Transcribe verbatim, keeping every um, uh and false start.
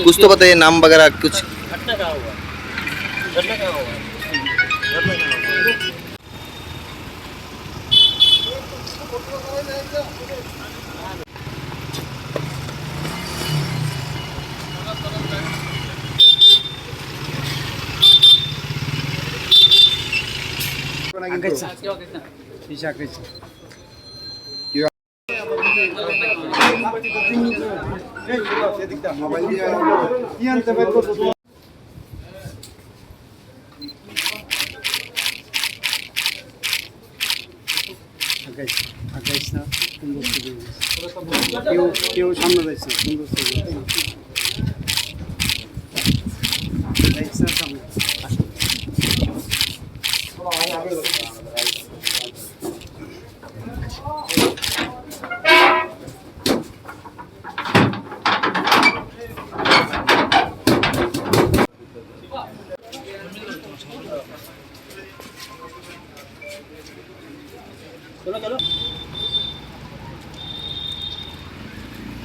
कुछ तो बताइए, नाम वगैरह कुछ। আঠাইশ, আঠাইশ না পনেরোশো দিন। কেউ, কেউ সামনে যাইছে না, পনেরোশো দিন। যাইছে না সামনে।